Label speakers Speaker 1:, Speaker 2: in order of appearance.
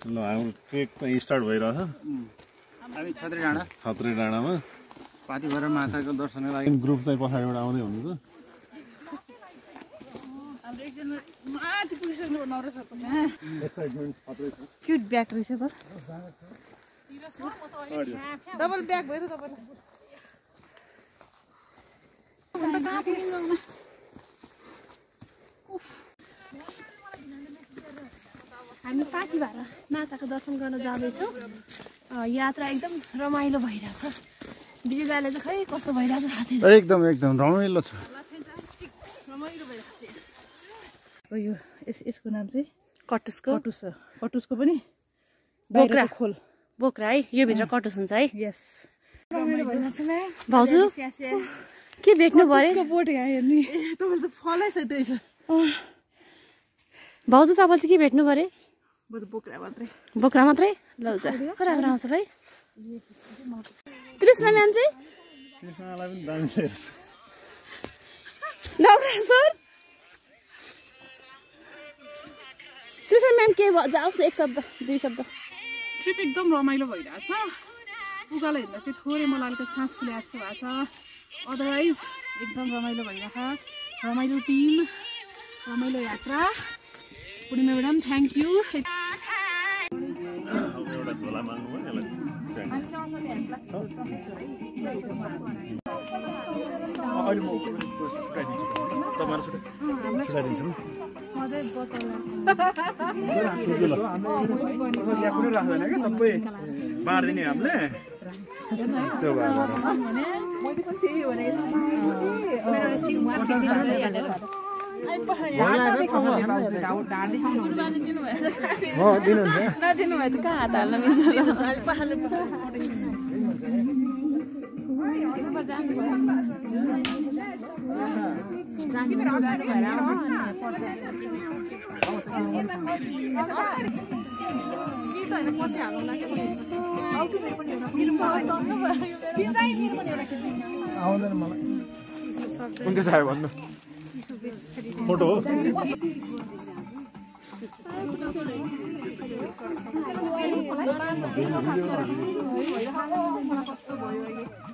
Speaker 1: ल हाम्रो ट्रेक चाहिँ स्टार्ट भइरहेछ
Speaker 2: हामी छत्री
Speaker 1: डाँडामा
Speaker 2: पाथिभरा माताको दर्शनको लागि
Speaker 1: ग्रुप चाहिँ पछाडिबाट आउँदै हुनुहुन्छ
Speaker 3: हाम्रो एकजना माथि पुगिसक्नु नरहेछ त क्युट ब्याग रहेछ त डबल ब्याग भयो त तपाईलाई
Speaker 4: हामी पाथिभरा माताको दर्शन गर्न जाँदैछौँ यात्रा एकदम रमाइलो भइरहेछ विजय दाइले चाहिँ खै कस्तो भइरहेछ थाहा छैन
Speaker 2: एकदम रमाइलो छ
Speaker 3: रमाइलो भइरहेछ यो यसको नाम चाहिँ कटुसको पनि
Speaker 4: बोक्रा
Speaker 3: खोल
Speaker 4: बोक्रा है यो भित्र कटुस हुन्छ है
Speaker 3: यस
Speaker 4: भाउजू के भेट्नु पर्यो
Speaker 3: बोट यहाँ हेर्नु तपाईँले त फलै छ त्यही छ
Speaker 4: भाउजू तपाईँले चाहिँ के भेट्नु पर्यो
Speaker 3: बोक्रा मात्रै
Speaker 4: ल हुन्छ राम्रो आउँछ भाइ कृष्ण म्याम चाहिँ
Speaker 1: कृष्णलाई पनि दामी लिएर
Speaker 4: नौरा सर कृष्ण म्याम के जाओस् एक शब्द दुई शब्द
Speaker 3: ट्रिप एकदम रमाइलो भइरहेछ उकालो हिँड्दा चाहिँ थोरै मलाई अलिकति सास फुले जस्तो भएको छ अदरवाइज एकदम रमाइलो भइरहेछ रमाइलो टिम रमाइलो यात्रा पूर्णिमा म्याडम थ्याङ्क यू
Speaker 1: एउटा झोला माग्नु भयो छुटाइदिन्छु
Speaker 2: सबै बाँडिदिने हामीले
Speaker 3: नदिनु भयो त कहाँ हात हाल्न मिल्छ
Speaker 2: आउँदैन मलाई कुन चाहिँ चाहियो भन्नु
Speaker 1: फोटो हो
Speaker 3: कस्तो भयो